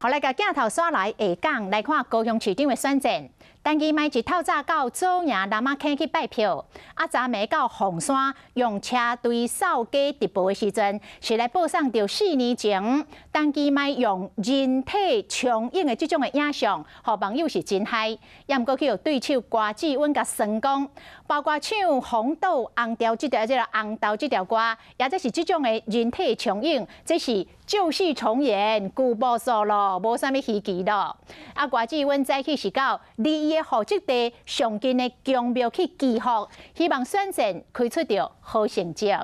予來共鏡頭煞來下港來看高雄市長的選戰。陳其邁一透早到左營南仔坑去拜票，啊，昨暝到鳳山用車隊掃街直播的時陣，是來播送著4年前陳其邁用人體重影的這種的影像，予網友是真嗨。也毋過去予對手郭志溫共酸講，包括唱紅豆紅調這條這個紅豆這條歌，抑者是這種的人體重影，這是舊戲重演，舊無數咯，無啥物稀奇咯。啊，郭志溫早起是到離伊的戶籍地上近的宮廟去祈福，希望選戰開出著好成績。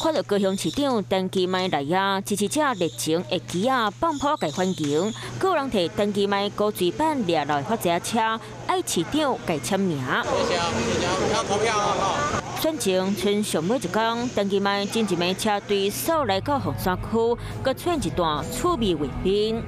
看著高雄市長陳其邁來啊，支持者熱情會旗仔放炮共歡迎，閣有人提陳其邁高錐版掠來發財車，愛市長共簽名。謝謝，謝謝，要投票啊！選前賰上尾一工，陳其邁整一暝車隊掃來到鳳山區，閣出現一段趣味畫面。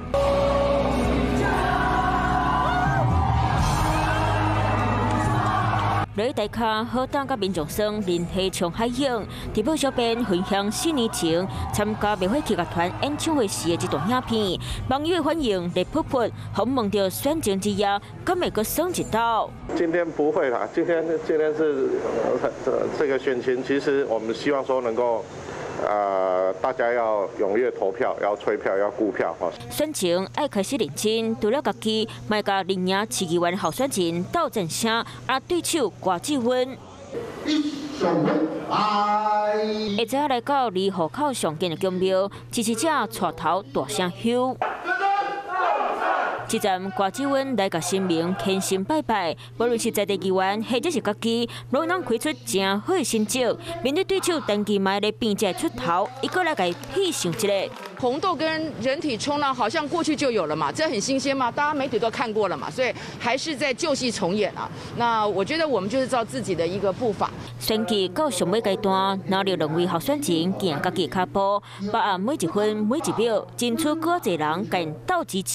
落去台跤，好膽佮民眾耍人體衝海湧。直播小編分享4年前參加滅火器樂團演唱會時的這段影片，網友反應熱撲撲，訪問著選情之夜，敢會閣耍一道？今天不會啦，今天是這個選情，其實我們希望說能夠，大家要踴躍投票，要催票，要顧票。選情愛開始認真，除了家己，嘛共陣營市議員候選人鬥陣聲，啊對手郭志溫。下早來到離戶口上近的宮廟，支持者帶頭大聲吼。這站郭志溫來共神明虔誠拜拜，無論是在地議員或者是家己，攏能開出誠好的成績。面對對手陳其邁咧變這出頭，伊閣來共戲想一下。紅豆跟人體衝浪，好像過去就有了嘛，這很新鮮嘛，大家媒體都看過了嘛，所以還是在舊戲重演啊。那我覺得我們就是照自己的一個步伐。選舉到上尾階段，若著兩位候選人行家己跤步，把握每一分每一秒，爭取閣濟人共鬥支持。